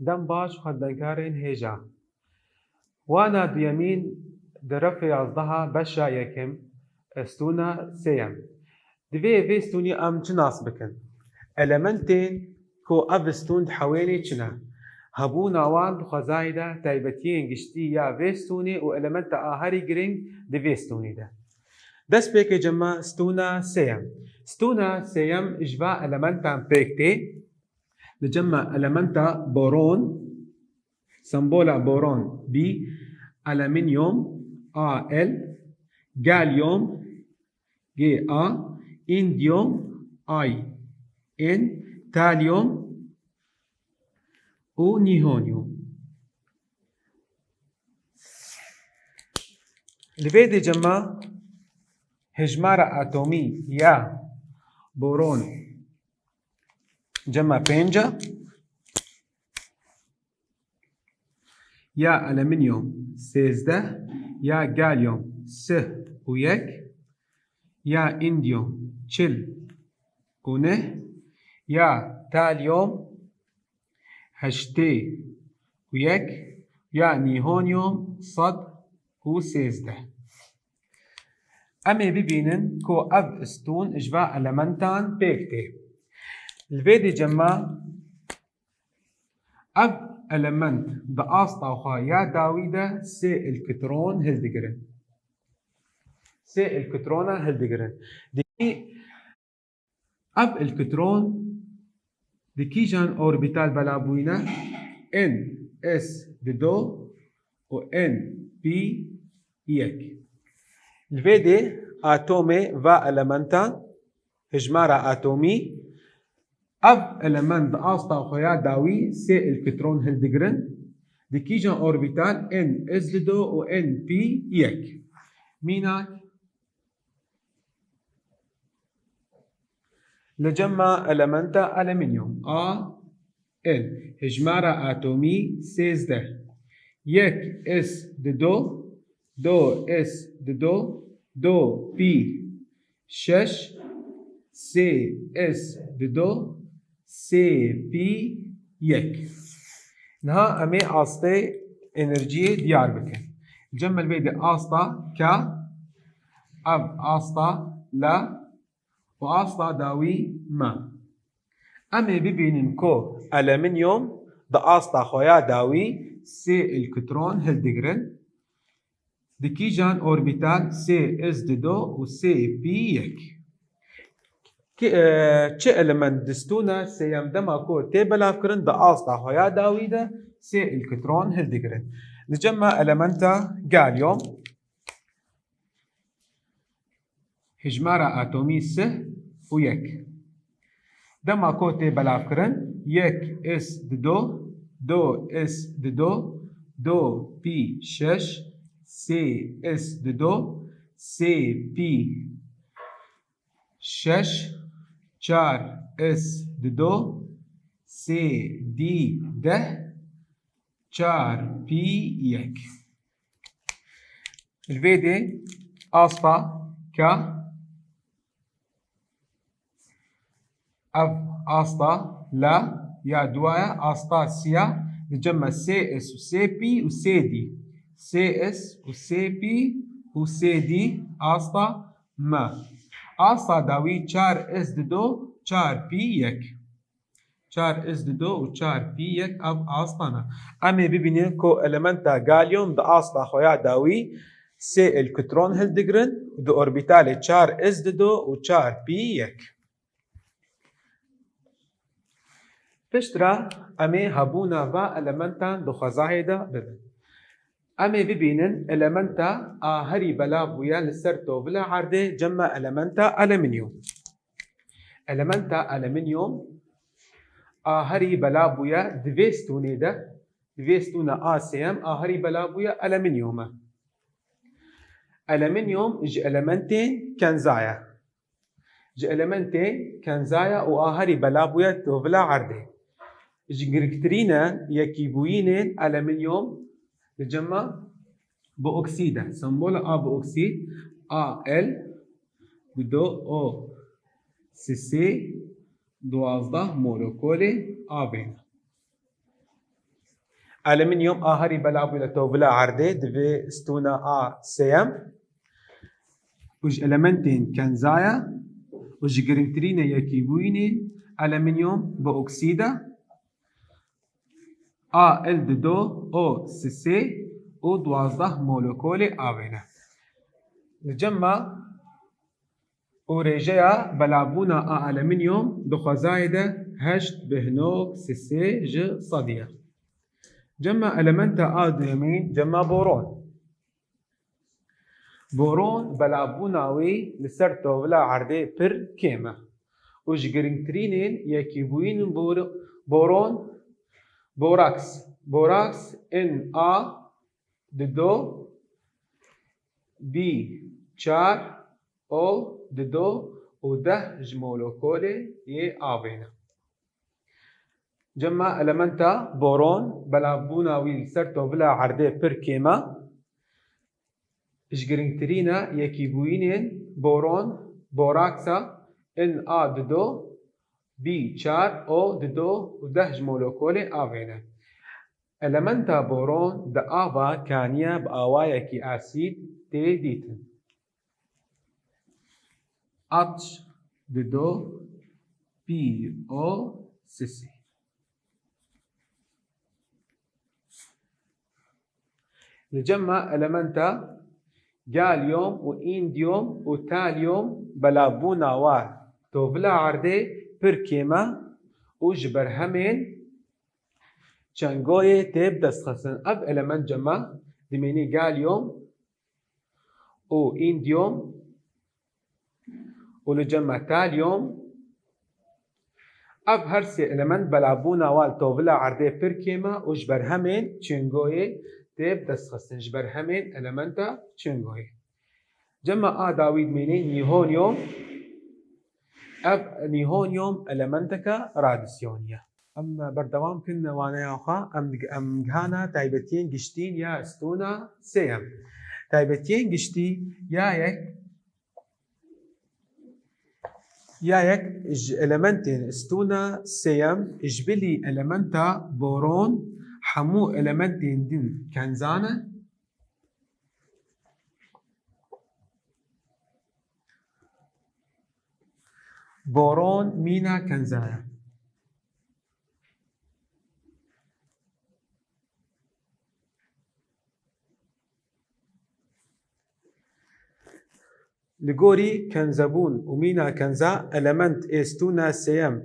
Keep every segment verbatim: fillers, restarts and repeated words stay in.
Dem baş xwendinkarên hêja. Wana duyemîn di refa yazdeha beşa yekem, stûna sêyem. Divê vê stûnê em çi nas bikin? Elementên ku ev stûn dihewênê çi ne? Hebûna wan di xwezayê de taybetiyên giştî ya vê stûnê û elementa a herî girîng di vê stûnê de. Destpêkê cema stûna sêyem. Stûna sêyem ji va elementan pêk tê. Li cema elementa boron, sembola boron B, alüminyum A L, galyum G A, îndyum I N, talyum û nîhonyum. Li vê dê cema hejmara atomî ya boron cema pênc e, ya alüminyum sêzdeh, ya galyum sih û yek, ya îndyum çil û neh, ya talyum heştê û yek, ya nîhonyum sed û sêzdeh. Em ê bibînin ku ev stûn ji va elementan pêk tê. Li vê dê cema ev element di asta xwe ya dawî de sê elektron hildigirin. Sê elektrona hildigirin. Dikî Ev elektron di kîjan orbital bela bûyîne? N S dido û N P yek. Li vê dê atomê va elementan, hejmara atomî, ev element di asta xwe ya dawî sê elektron hildigirin. Di kîjan orbital? N S dido û N P yek. Mînak, Li cema elementa alüminyum A L, hejmara atomî sêzdeh, yek S dido, do S dido, do pî şeş, sê S dido, sê pî yek. Niha em ê astê enerjiyê diyar bikin. Cem li vê de asta K, ev asta L, û asta dawî me. Em ê bibînin ku alüminyum di asta xwe ya dawî sê elektron hildigirin. Di kîjan orbital? Sê S dido û sê pî yek. Ki, e, çi element di stûna sêyem dema ku tê belavkirin di asta xwe ya dawî de sê elektron hildigirin. Li cem me elementa galyum. Hejmara atomî sih û yek. Dema ku tê belavkirin, yek S dido, do S dido, do pî şeş, sê S dido, sê pî şeş, çar S dido, sê D deh, çar pî yek. Li vê dê asta K, ev asta L ya duwaye, asta siya, li cem me sê S û sê pî û sê D. Sê S û sê pî û sê D asta me. Asta dawî çar S dido, çar pî yek. Çar S dido û çar pî yek ev asta ne. Em ê bibînin ku elementa galyum di asta xwe ya dawî sê elektron hildigirin, di orbitalê çar S dido û çar pî yek. Piştre em ê hebûna va elementan di xwezayê de bibin. Em ê bibînin elementa a herî belav bûye li ser tovila erdê, cem me elementa alüminyum. Elementa alüminyum a herî belav bûye di vê stûnê de, di vê stûna A S M a herî belav bûye alüminyum e. Alüminyum ji elementên kenza ye. Ji elementên kenza ye û a herî belav bûye tovila erdê. Ji girîngtirîne yekîbûyînên alüminyum li cem me bi oksîd e. Sembola A bi oksîd, A L, dido O sisê, duwazdeh molekulê avê ne. Alüminyum a herî belavbû li tovila erdê divê stûna a sêyem û ji elementên kenza ye û ji girîngtirînê yekîbûyînê alüminyum bi oksîd e. A L dido O sisê û duwazdeh molekolê avê ne. Li cem me û rêjeya belavbûna a alüminyum di xwezayê de heşt bih nok sisê ji sedî ye. Cem me elementa a duyemîn cem me boron. Boron belavbûna wî li ser tovila erdê pir kêm e û ji girîngtirînên yekîbûyîn bor-, boron boraks, boraks N A dido, B çar, O dido û deh ji molekolê yê avê ne. Cem me elementa boron belavbûna wî li ser tovila erdê pir kêm e. Ji girîngtirîna yekîbûyînên boron, boraksa N A dido, B çar, O dido û deh ji molekolê avê ne. Elementa boron di ava kaniye bi awayekî asîd tê dîtin. H dido P O sisê. Li cem me elementa galyom û îndyom û talyom belavbûna wa tovila erdê pir kêm e û ji berhemên çengoyê tê bidestxistin. Ev element cem me dimênî galyom û îndyom û li cem me talyom. Ev her sê element belavbûna wa li tovila erdê pir kêm e û ji berhemên çengoyê tê bidestxistin, ji berhemên elementa çengoyê. Cem me a dawî dimênê nîhonyom. Ev nîhonyom elementeke radisyonî ye. Em berdewam kin waneya xwe, em dig-, em gihana taybetiyên giştî ya stûna sêyem. Taybetiyên giştî ya yek, ya yek ji elementên stûna sêyem ji bilî elementa boron hemû elementên din kenza ne. Boron mîna kenza ye. Li gorî kenzebûn û mîna kenza element ê stûna sêyem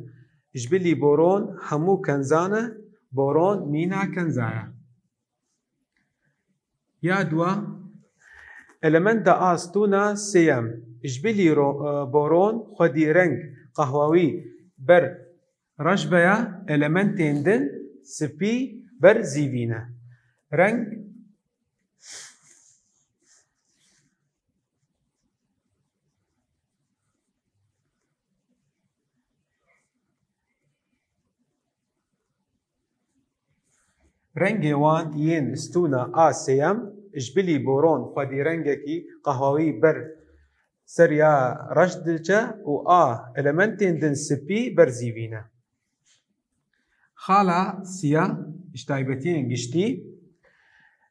ji bilî boron hemû kenza ne, boron mîna kenza ye. Ya dua, elementa a stûna sêyem ji bilî ro-, e, boron xwedî reng qehwewî ber reş be ya, elementên din spî ber zîvî ne. Reng Rengê wan yên stûna a sêyem ji bilî boron xwedî rengekî qehwewî ber ser ya reş diçe û a elementên din spî ber zîvî ne. Xala siya ji taybetiyên giştî.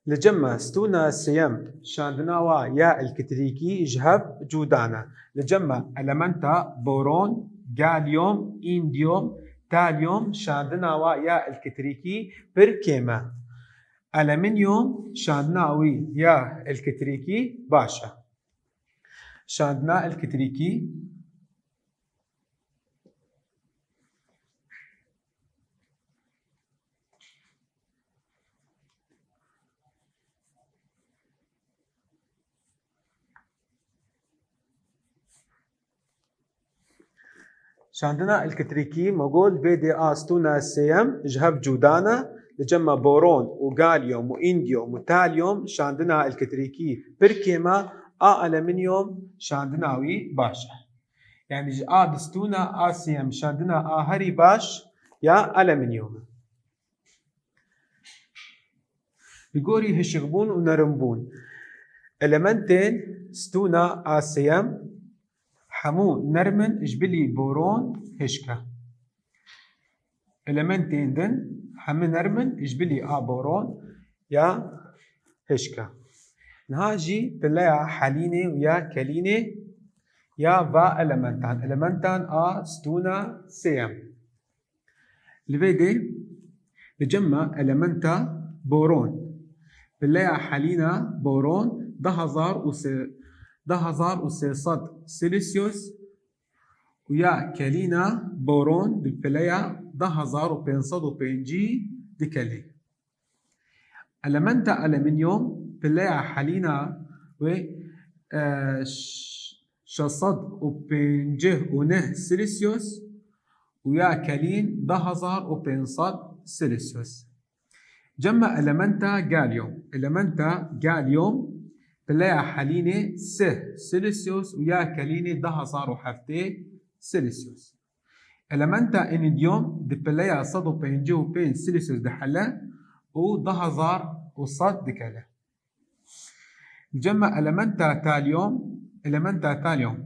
Li cem me stûna sêyem şandina wa ya elektrîkî ji hev cuda ne. Li cem me elementa boron, galyom, îndyom, talyom şandina wa ya elektrîkî pir kêm e. Alüminyum şandina wî ya elektrîkî baş e. Şandina elektrîkî. Şandina elektrîkî, me got, vê dê a stûna sêyem ji hev cuda ne, li cem me boron û galyom û îndyom û talyom şandina elektrîkî pir kêm e, a alüminyum şandina wî baş e. Yani ji a di stûna a sêyem şandina a herî baş ya alüminyum e. Li gorî hişkbûn û nermbûn, elementên stûna a sêyem hemû nerm in, ji bilî boron hişk e. Elementên din hemî nerm in, ji bilî a boron ya hişk e. Niha jî pileya helînê û ya kelînê ya va elementan, elementan a stûna sêyem. Li vê dê li cem me elementa boron, pileya helîna boron du hezar û sê, du hezar û sê sed Celsius û ya kelîna boron bi pileya du hezar û pênc sed û pêncî dikelê. Elementa alüminyum pileya helîna wê, e, ş-, şeş sed û pêncî û neh Celsius û ya kelîn du hezar û pênc sed Celsius. Cem me elementa galyum. Elementa galyum pileya helînê sih Celsius û ya kelînê du hezar û heftê Celsius. Elementa iridyum di pileya sed û pêncî û pênc Celsius dihele û du hezar û sed dikele. Cem me elementa talyum, elementa talyum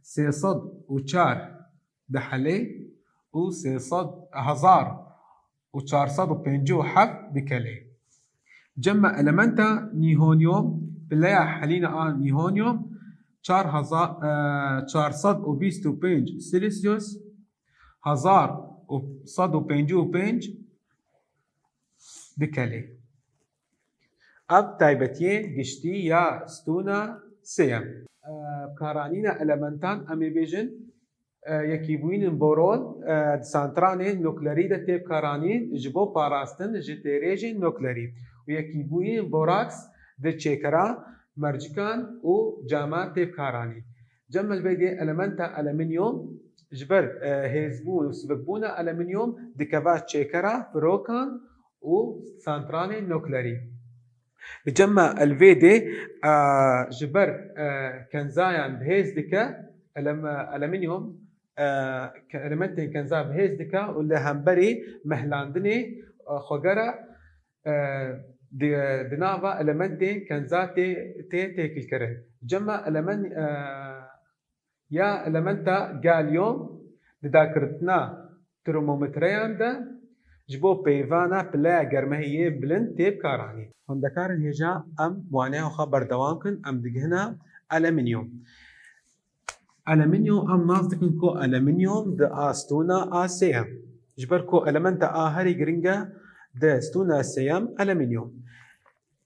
sê sed û çar dihelê û sê sed, hezar û çar sed û pêncî û heft dikelê. Cem me elementa nîhonyum, pileya helîna a nîhonyum çar hezar, e, çar sed û bîst û pênc Celsius, hezar û sed û pêncî û pênc dikelê. Ev taybetiyê giştî ya stûna sêyem. E, karanîna elementan em ê bêjin, e, yekîbûyînên boron, e, di santranên nuklerî de tê bikaranîn ji bo parastin ji têrêjên nuklerî û yekîbûyînên boraks di çêkera mercikan û caman tê bikaranîn. Cem me li vê dê elementa alüminyum ji ber, e, hêzbûn û sivikbûna alüminyum dikeve çêkera firokan û santranên nuklerî. Li cem me li vê dê, e, ji ber, e, kenzayan bi hêz dike, elem-, alüminyum, e, ke-, elementên kenza bi hêz dike û li hemberî mehlandinê, e, xwegera, e, di, di nava elementên kenza tê, tê têkilkirin. Cem me elemen-, e, ya elementa galyum di dakirtina termometreyan de ji bo peyvana pileya germehiyê bilind tê bikaranîn. Xwendekarên hêja, em waneya xwe berdewam kin, em digihine alüminyum. Alüminyum em nas dikin ku alüminyum di a stûna a sêyem. Ji ber ku elementa a herî giring e di stûna sêyem alüminyum.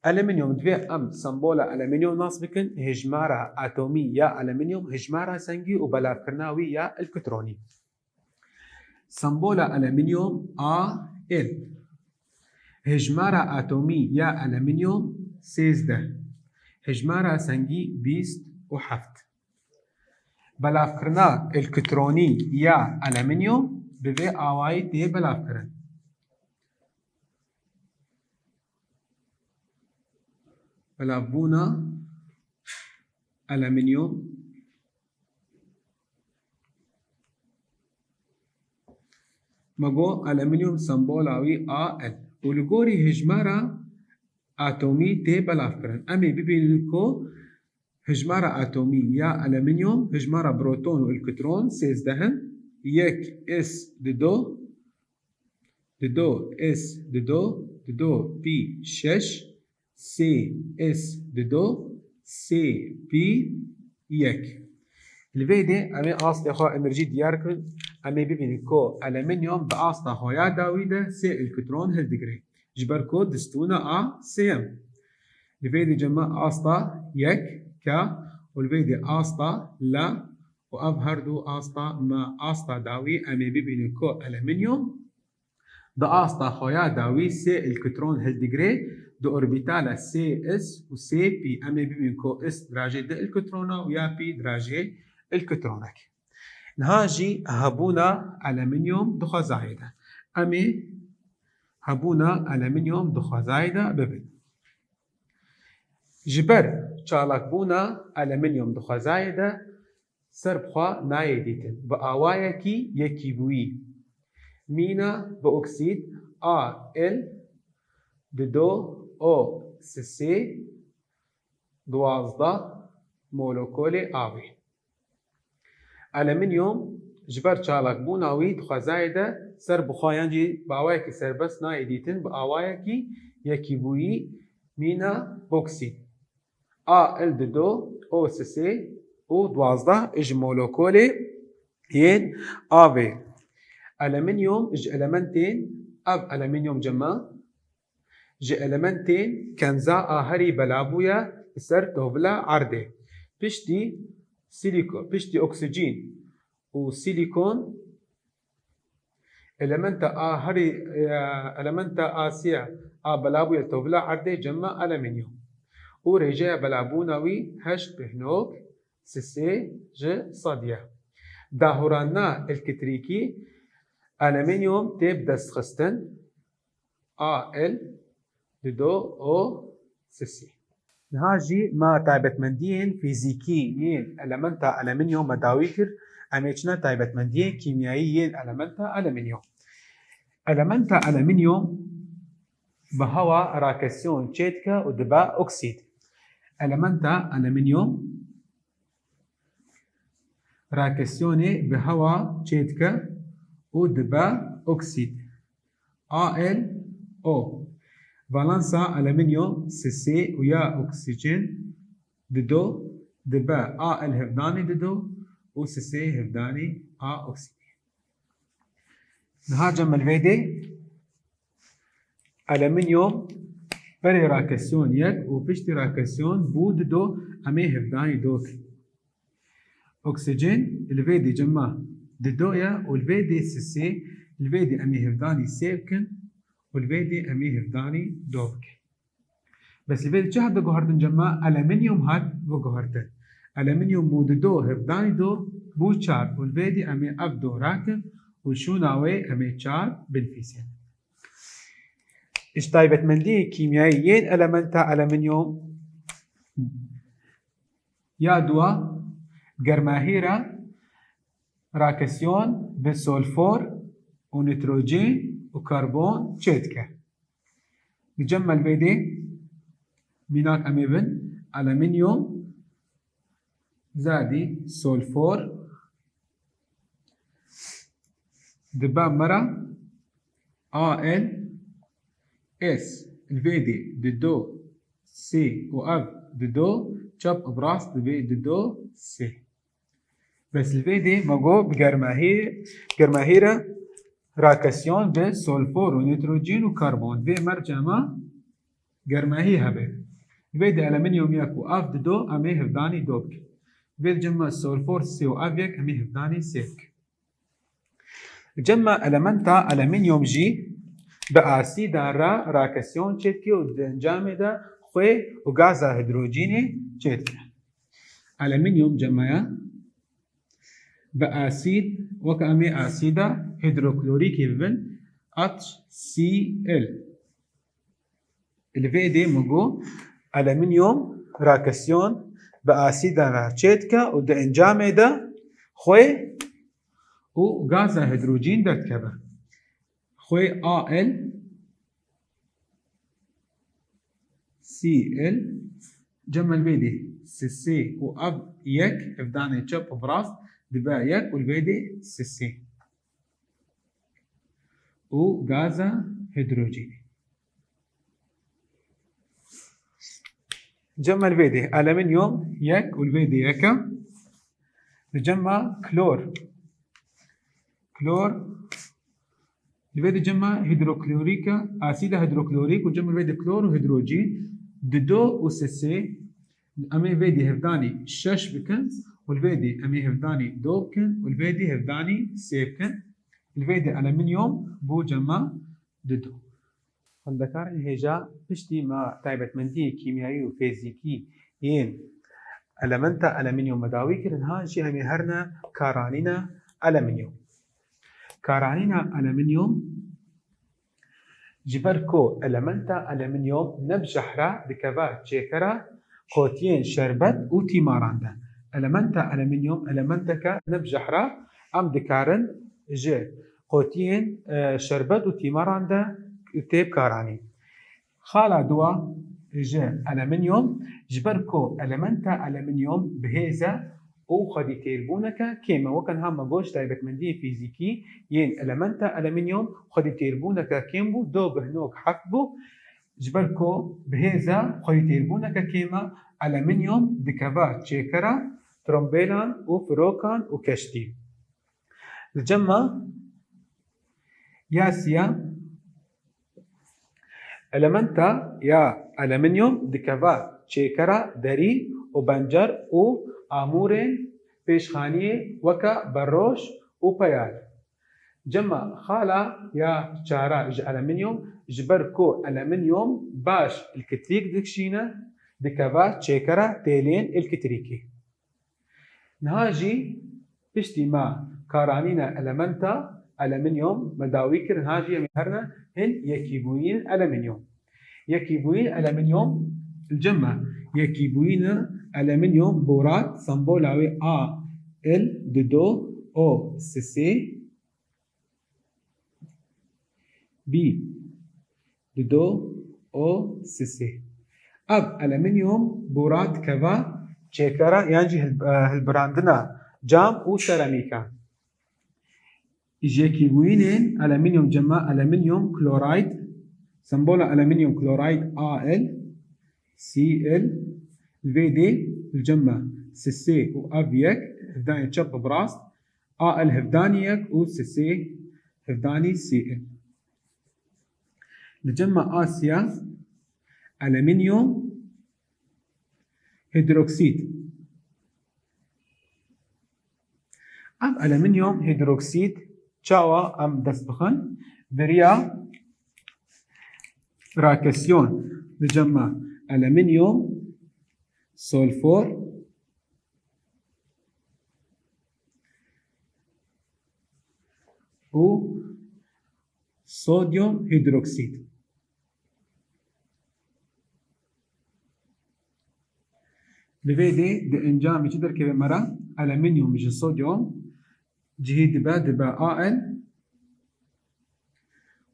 Alüminyum, divê em sembola alüminyum nas bikin, hejmara atomî ya alüminyum, hejmara sengî û belavkirina wî ya elektronî. Sembola alüminyum A L. Hejmara atomî ya alüminyum sêzdeh. Hejmara sengî bîst û heft. Belavkirina elektronî ya alüminyum bi vê awayî tê belavkirin. Belavbûna alüminyum. Me got alüminyum sembola wî A L. Û li gorî hejmara atomî tê belavkirin. Em ê bibînin ku hejmara atomî ya alüminyum, hejmara proton û elektron sêzdeh in. Yek S dido, dido S dido, dido pî şeş, sê S dido, sê pî yek. Li vê dê em ê astê xwe emircî diyar kin, em ê bibînin ku alüminyum bi asta xwe ya dawî de sê elektron hildigire. Ji ber ku di stûna a sêyem. Li vê dê cem me asta yek K û li vê dê asta L û ev her du asta me asta dawî em ê bibînin ku alüminyum di asta xwe ya dawî sê elektron hildigire, di orbîtala sê S û sê pî. Em ê bibînin ku S dirajê du elektrona û ya pî dirajê elektronek. Niha jî hebûna alüminyum di xwezayê de. Em ê hebûna alüminyum di xwezayê de bibin. Ji ber çalakbûna alüminyum di xwezayê de ser bi xwe nayê dîtin. Bi awayekî yekîbûyî. Mîna bi oksîd A L dido O sisê duwazdeh molekulê avê. Alüminyum ji ber çalakbûna wî di xwezayê de ser bixwe yan jî bi awayekî serbest nayê dîtin, bi awayekî yekîbûyî mîna boksî. A L dido, O sisê û duwazdeh ji molekolê yên avê. Alüminyum ji elementên, ev alüminyum cema, ji elementên kenza a herî bela bûye li ser tovila erdê. Piştî sîlîko-, piştî oksîjîn û sîlîkon, elementa a herî, e, elementa asî ya a bela bûye li tovila erdê cema alüminyum. Û rêjeya belabûna wî heşt bî nok sisê ji sed ye. Dahûranina elektrîkî alüminyum tê bidestxistin. A L dido O sisê. Niha jî me taybetmendiyên fîzîkî yên elementa alüminyum me dawî kir, em ê çine taybetmendiyên kîmyayî yên elementa alüminyum. Elementa alüminyum bi hewa rakesyon çêdike û dibe oksîd. Elementa alüminyum rakesyonê bi hewa çêdike û dibe oksîd. A L O. Valansa alüminyum sisê û ya oksîjen dido dibe A L hevdanî dido û sisê hevdanî a oksîdê. Niha cem li vê dê alüminyum berê rakesyon yek û piştî rakesyon bû dido, em ê hevdanî do kin. Oksîjen li vê dê cema dido ye û li vê dê sisê, li vê dê em ê hevdanî sê bikin û li vê dê em ê hevdanî do bikin. Bes li vê dê çi hat veguhertin cema? Alüminyum hat veguhertin. Alüminyum bû dido hevdanî do bû çar û li vê dê em ê ev do rakin û şûna wê em ê çar binivîsên. Ji taybetmendiyên kîmyayî yên elementa alüminyum ya dua, germahîra rakesyon bi solfor û nitrojîn û karbon çêdike. Li cem me li vê dê mînak em ê bin, alüminyum zadî solfor dibe me re A L S. Li vê dê dido sê û ev dido çap û bi rast dibe dido sê. Bes li vê dê me got bi germahî, germahî re rakesyon bi solfor û nitrojîn û karbon. Vê merca me germahî hebe. Vê dê alüminyum yek û ev dido em ê hevdanî do bikin. Vê cem me solfor sê û ev yek em ê hevdanî sê bikin. Cem me elementa alüminyum jî bi asîda re rakesyon çêdike û di encamê de xwê û gaza hidrojînê çêdike. Alüminyum cem me ya bi asîd, wek em ê asîda hidroklorîkê bibin, H C l. Li vê dê min got, alüminyum rakesyon bi asîda re çêdike û di encamê de xwê û gaza hidrojîn derdikeve. Xwê A L, C l, cem me li vê dê sisê û ev yek hevdanê çep û bi rast dibe yek û li vê dê sisê û gaza hidrojînê. Cem me li vê dê alüminyum yek û li vê dê yek e. Li cem me klor. Klor. Li vê dê cem me hidroklorîk e, asîda hidroklorîk û cem me li vê dê klor û hidrojîn. Dido û sisê. Em ê vê dê hevdanî şeş bikin û li vê dê em ê hevdanî do bikin û li vê dê hevdanî sê bikin. Li vê dê alüminyum bû cem me dido. Xwendekarên hêja, piştî me taybetmendiyê kîmyayî û fîzîkî yên elementa alüminyum me dawî kirin, ha jî em ê herine karanîna alüminyum. Karanîna alüminyum, ji ber ku elementa alüminyum ne bi jehra dikeve çêkera qotiyên şerbet û tîmaran de. Elementa alüminyum elementeke ne bi jehra, em dikarin ji qotiyên, e, şerbet û tîmaran de tê bikaranîn. Xala dua ji alüminyum, ji ber ku elementa alüminyum bi hêz e û xwedî têrbûneke kêm e. Weke niha me got, ji taybetmendiyên fîzîkî yên elementa alumînyum xwedî têrbûneke kêm bû, do bi hinek heft bû. Ji ber ku bi hêz e, xwedî têrbûneke kêm e, alumînyum dikeve çêkera trombêlan û firokan û keştî. Li cem me ya siyah, elementa ya alumînyum dikeve çêkera derî û bencer û amûrên pêşxaniyê weke beroj û peyal. Cem me xala ya çara ji alumînyum, ji ber ku alumînyum baş elektrîk dikişîne, dikeve çêkera têlên elektrîkî. Niha jî piştî me karanîne elementa alumînyum me dawî kir, niha jî em ê herine hin yekîbûyîn alumînyum. Yekîbûyîn alumînyum, li cem me yekîbûyîn alumînyum borat, sembola wê A L dido O sisê, B dido O sisê. Ev alumînyum borat dikeve çêkera yan jî hil-, e, hilbirandina cam û seramîkan. Ji yekîbûyînên alumînyum cem me alumînyum klorayt, sembola alumînyum klorayt A L, C L, li vê dê li cem me sisê û ev yek, hevdanê çep bi rast, A L hevdanî yek û sisê hevdanî sê L. Li cem me A siyah, alumînyum hîdroksîd. Ev alumînyum hîdroksîd çawa em dest bixin? Bi riya frakasyon li cem me alumînyum, solfor û sodyum hîdroksîd. Li vê dê di encamê çi derkeve me re? Alumînyum ji sodyum cihî dibe, dibe A L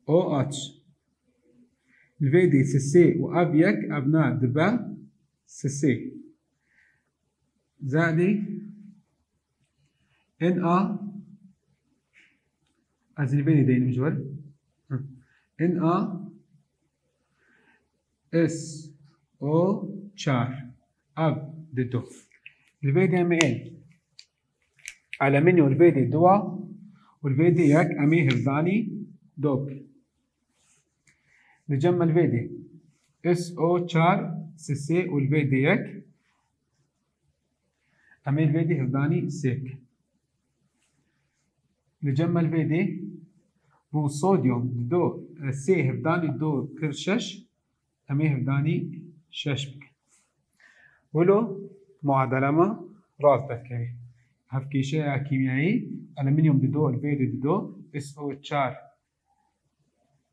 O H. Li vê dê sisê û ev yek, ev na dibe sisê. Zadî N A, ez li vê dê deynim ji we. Hı. N A S O çar. Ev dido. Li vê dê em ê alumînyum li vê dê diwa û li vê dê yek em ê hevdanî dok. Li cem me li vê dê S O çar sisê û li vê dê yek. Em ê li vê dê hevdanî sê bikin. Li cem me li vê dê bû sodyum dido, e, sê hevdanî do kir şeş, em ê hevdanî şeş bikin. Wilo muadele me rast derkevî. Hevkêşeya kîmyayî, alumînyum dido li vê dê dido, S O çar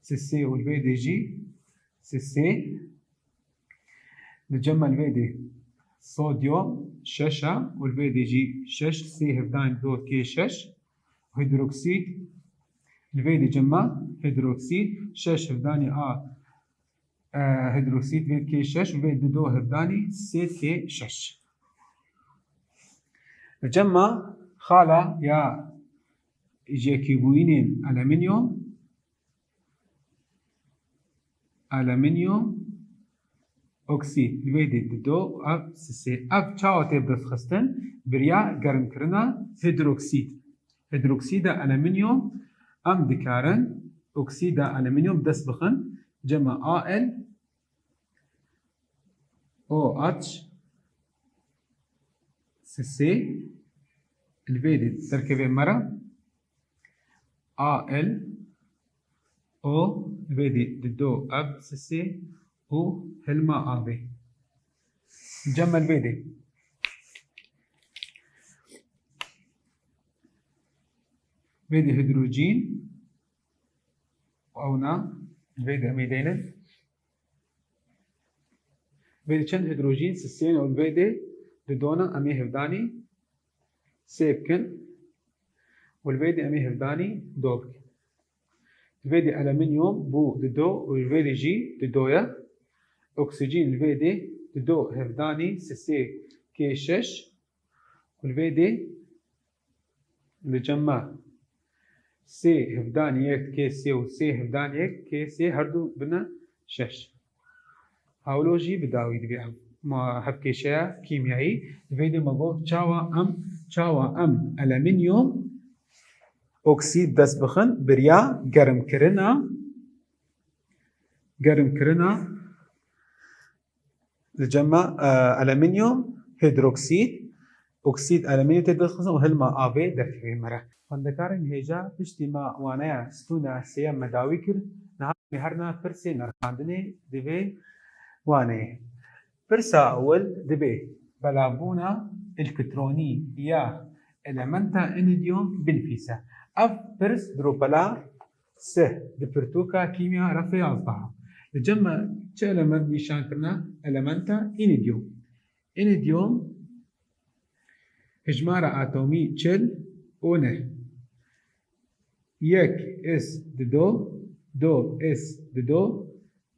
sisê û li vê dê jî sisê. Li cem me li vê dê sodyum şeş e û li vê dê jî şeş, sê hevdanî do kê şeş. Hîdroksîd, li vê dê cem me hîdroksîd şeş hevdanî a, e, hîdroksîd vê kê şeş û vê dido hevdanî sê kê şeş. Li cem me xala ya ji yekîbûyînên alumînyum, alumînyum oksîd, li vê dê dido, ev sisê. Ev çawa tê bidestxistin? Bi riya germkirina hîdroksîd. Hîdroksîda alumînyum em dikarin oksîda alumînyum dest bixin, cem me A L O H sisê, li vê dê derkeve me re A L O, li vê dê dido ev sisê û hilma avê. Cem me li vê dê. Vê dê hîdrojîn, ew na, li vê dê em ê deynin. Vê dê çend hîdrojîn sisên û li vê dê didona em ê hevdanî sê bikin û li vê dê em ê hevdanî do bikin. Li vê dê alumînyum bû dido û li vê dê jî dido ye. Oksîjîn li vê dê dido hevdanî sisê kê şeş Li vê dê li cem me sê hevdan yek kê sê û sê hevdan yek kê sê herdu bine şeş. Hawlo jî bi dawî divê hev-, ma hevkêşeya kîmyayî. Di vê de me got çawa em, çawa em alüminyum oksîd dest bixin beriya germkirina, germkirina li cem me, e, alüminyum hidroksîd, oksîd alüminyum tê dixin û hilma avê derkevê me re. Xwendekarên hêja piştî me waneya stûna sêyem me dawî kir, niha em ê herine pirsê nirxandinê di vê waneyê. Pirsa ewil dibê belavbûna elektronî ya elementa inidyum binivîse. Ev pirs dropela sih di pirtûka kîmya refê yazdeh. Li cem me çi element nîşan kirine? Elementa inidyum. Inidyum hijmara atomî çil û neh. Yek S dido, do S dido,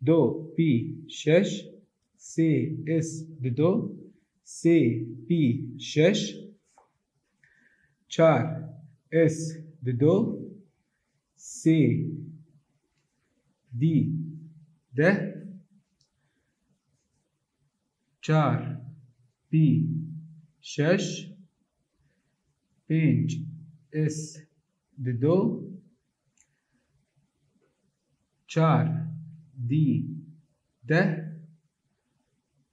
do pî şeş, sê S dido, sê pî şeş, çar S dido, sê D deh, çar pî şeş, pênc S dido, çar D deh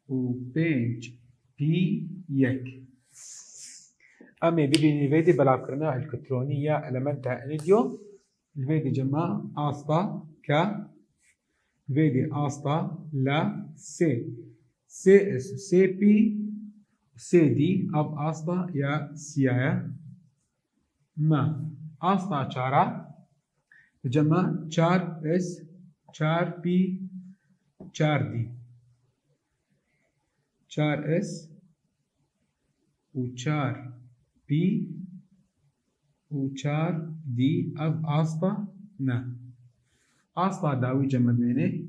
û pênc pî yek. Em ê bibînin vê dê belavkirina elektronî ya elementa inidyum. Li vê dê cem me asta K, li vê dê asta L, sê, sê S, sê pî, sê D, ev asta ya siya ye. Me asta çara, li cem me çar S, çar pî, çar D. Çar S û çar pî û çar D, ev asta ne. Asta dawî cem me dimêne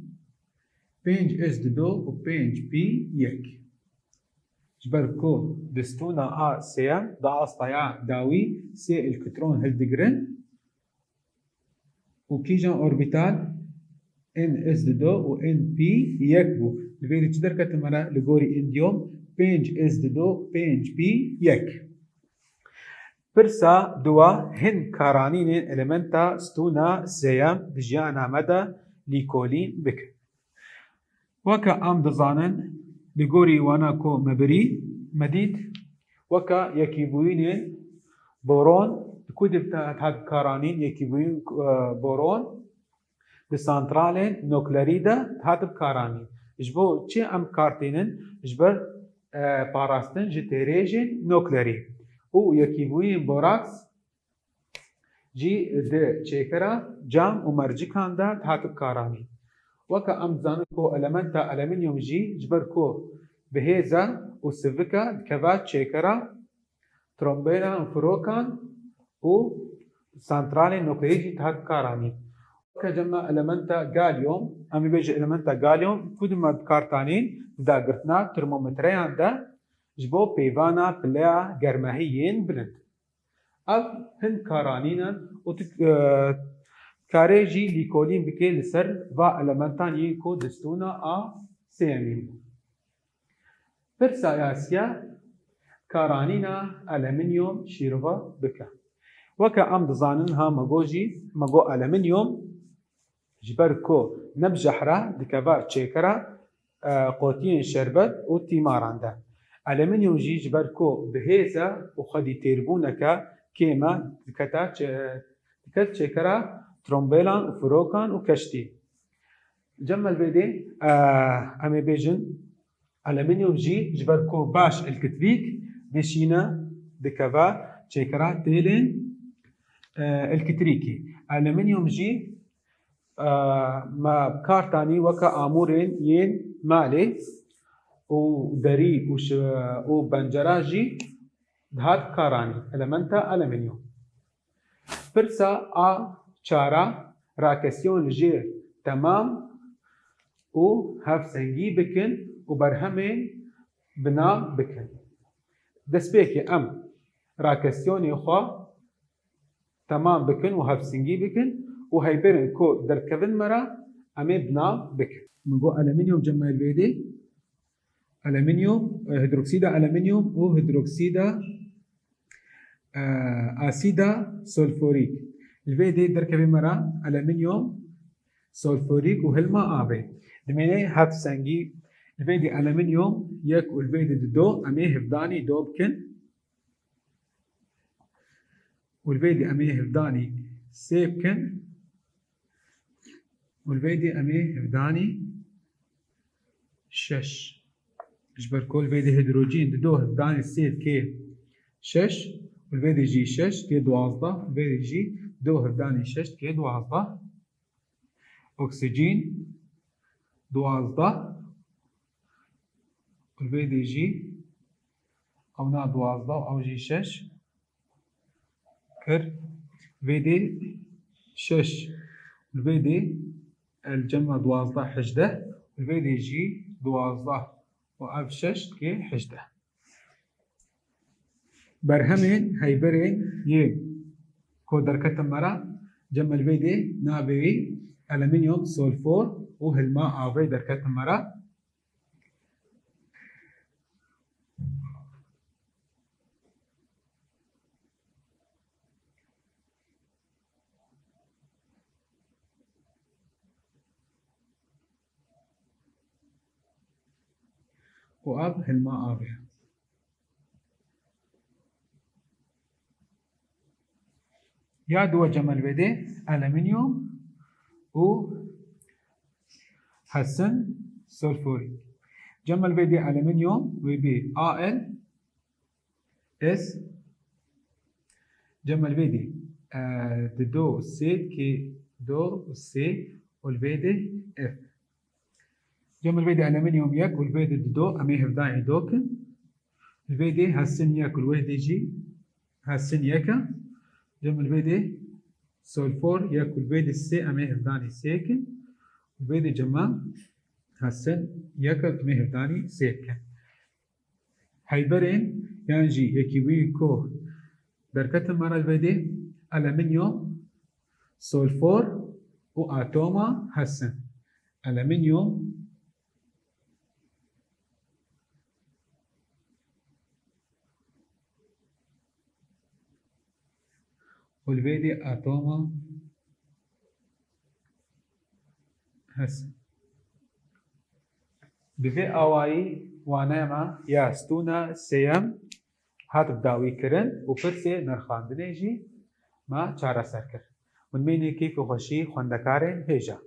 pênc S dido û pênc pî yek. Ji ber ku di stûna a sêyem di asta ya dawî sê elektron hildigirin, û kîjan orbital N S dido û N P yek bû. Li vê de çi derketime re li gorî indium pênc S dido pênc P yek. Pirsa duwa, hin karanînên elementa stûna sêyem di jiyana me de lîkolîn bikin. Weke em dizanin, li gorî wana ku me birî, me dît, weke yekîbûyînên boron, di ku de dihat karanîn, yekîbûyîn, e, boron di santralên nuklerî de dihat karanîn. Ji bo çi em kar tînin? Ji ber, e, parastin ji têrêjên nuklerî. Û yekîbûyîn boraks jî di çêkera cam û mercikan de dihat karanîn. Weke em dizanin ku elementa alüminyum jî ji ber ku bi hêz e û sivik e dikeve çêkera trombêlan û firokan û santralên nuklerî jî dihat karanîn. Weke cem me elementa galyum, em ê bêjin elementa galyum, ku di me bi kar tanîn di dagirtina termometreyan de ji bo peyvana pileya germehî yên bilind. Ev hin karanîn in û tu, e, karê jî lîkolîn bike li ser va elementan yên ku di stûna a sêyemîn bû. Pirsa ya siya, karanîna alüminyum şîrove bike. Weke em dizanin ha me got jî, me got alüminyum ji ber ku ne bi jehr e dikeve çêkera, e, qotiyên şerbet û tîmaran de. Alüminyum jî ji ber ku bi hêz e û xwedî têrbûneke kêm e, dikete çê-, diket çêkera trombêlan û firokan û keştî. Cem me li vê dê, e, em ê bêjin, alüminyum jî ji ber ku baş elektrîk dişîne, dikeve çêkera têlên, e, elektrîkî. Alüminyum jî, e, me bi kar tanî weke amûrên yên malê û derî û şi-, û pencera jî dihat karanî, elementa alüminyum. Pirsa a çara, rakesyon li jêr temam û hevsengî bikin û berhemên binav bikin. Destpêkê em rakesyonê xwe temam bikin û hevsingî bikin û heyberên ku derdikevin me re em ê bi nav bikin. Min got alüminyum cem el vê dê, alüminyum, e, hidroksîda alüminyum û hidroksîda, e, asîda sulfurîk. Li vê dê derkevê me re alüminyum, sulfurîk û hilma avê. Dimêne hevsengî, li vê dê alüminyum yek û li vê dê dido, em ê hevdanî do bikin. Û li vê dê em ê hevdanî sê bikin. Û li vê dê em ê hevdanî şeş. Ji ber ku li vê dê hidrojîn dido hevdanî sê dike şeş. Û li vê dê jî şeş dike duwazdeh. Li vê dê jî dido hevdanî şeş dike duwazdeh. Oksîjîn duwazdeh. Û li vê dê jî ew na duwazdeh û ew jî şeş. Kir. Vê dê şeş. Li vê dê el cema duwazdeh hejdeh. Li vê dê jî duwazdeh û ev şeş dike hejdeh. Berhemên heyberên yê ku derketin me re, cem el vê dê navê wî alüminyum, sulfur û hilma avê derketin me re. Û ev hilma avê. Ya duwa cem el vê dê alüminyum û hesin sulfurîk. Cem el vê dê alüminyum wê bê A L S. Cem el vê dê, e, dido sê dike do û sê û li vê dê F. Cem el vê dê alüminyum yek û li vê dê dido, em ê hevdanî do kin. Li vê dê hesin yek û li vê dê jî hesin yek e. Cem el vê dê sulfur yek û li vê dê sê, em ê hevdanî sê kin. Li vê dê cema hesin yek e, em ê hevdanî sê kin. Heyberên yan jî yekî wî ku derketin me re li vê dê alüminyum, sulfur û atoma hesin. Alüminyum û li vê dê atoma hesin. Bi vê awayî waneya me ya stûna sêyem hat bi dawî kirin û pirsê nirxandinê jî me çareser kir. Hûn mênê keyf û xweşî xwendekarên hêja.